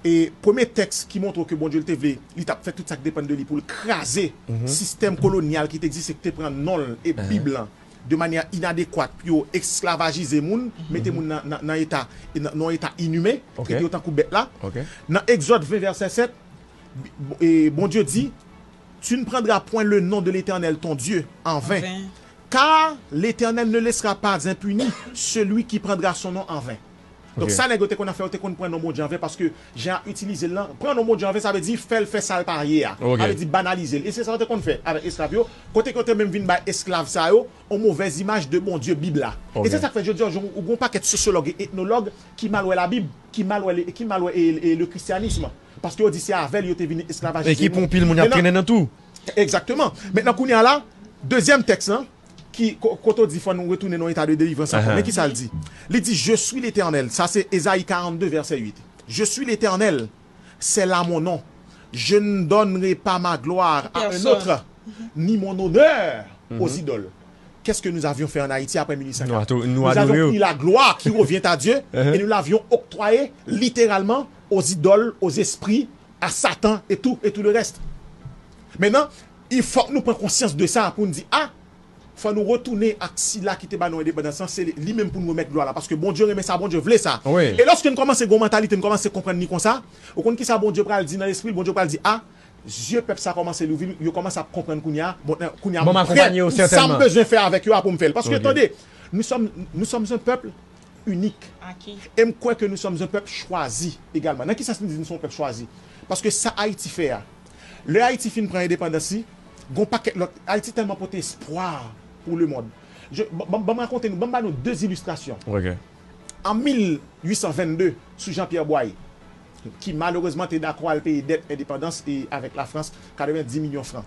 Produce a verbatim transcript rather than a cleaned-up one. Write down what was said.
E premye tèks ki montre ke Bondye l te vle, li t ap fè tout sa k depann de li pou l kraze sistèm kolonyal ki te egziste, ki te pran non l e Bib lan de manyè inadekwat pou yo esklavajize moun, mete moun nan, nan, nan eta, nan, nan eta inimen, trete yo tankou bèt la. Nan Egzòd ven vèsè sèt, Bondye di, Tu ne prendras point le nom de l'Éternel ton Dieu en vain, car l'Éternel ne laissera pas impuni celui qui prendra son nom en vain. Donk, sa nèg yo te konn ap fè, yo te konn pran non Bondye an ven, paske jan y ap itilize l lan, pran non Bondye an ven, sa vle di fè l fè sa l pa ye a. Sa vle di banalize l. E se sa yo te konn fè avèk esklav yo, kote ke yo te menm vin bay esklav sa yo yon movèz imaj de Bondye Bib la. E se sa k fè jodi a, ou gen yon pakèt sosyològ e etnològ ki mal wè Labib, ki mal wè, ki mal wè e, e le christianisme. Paske yo di se avè l yo te vin esklavajize. E ki pou yon pil moun y ap trennen nan tou. Egzakteman. Mentnan, kounye a la, dezyèm tèks lan, ki, kote w di fò nou retounen nan eta de delivrans ankò. Men ki sa l di? Li di, Je suis l'Éternel. Sa se Ezayi karannde, vèsè uit. Je suis l'Éternel, c'est là mon nom. Je ne donnerai pas ma gloire à un autre, ni mon honneur aux idoles. Qu'est-ce que nous avions fait en Haïti après mille huit cent quatre? Nous avons pris la gloire qui revient à Dieu et nous l'avions octroyée littéralement aux idoles, aux esprits, à Satan et tout, et tout le reste. Maintenant, il faut que nou pran konsyans de sa pou n di, ah, fò nou retounen ak sila ki te ba nou endepandans lan, se li menm pou nou remèt glwa la. Paske Bondye renmen sa, Bondye vle sa. E lòske n kòmanse gen yon mantalite, n kòmanse konprann li konsa, ou konn ki sa Bondye pral di nan lespri l? Bondye pral di, ah, zye pèp sa kòmanse louvri, yo kòmanse ap konprann kounye a. Bon, kounye a m prè pou sa m bezwen fè avèk yo a pou m fè l. Paske, tande, nous sommes, nous sommes un peuple unique. E m kwè ke nous sommes un peuple choisi également. Nan ki sans nou di nou se yon pèp chwazi? Paske sa Ayiti fè a, lè Ayiti fin pran endepandans li, gon pakèt lòt, Ayiti tèlman pote espwa pou lemonn. Ban m rakonte nou, ban m ba nou de ilistrasyon. An mil uit san vennde, sou Jean-Pierre Boyer, ki malerezman te dakò al peye dèt endepandans e avèk Lafrans, katrevenndis milyon fran.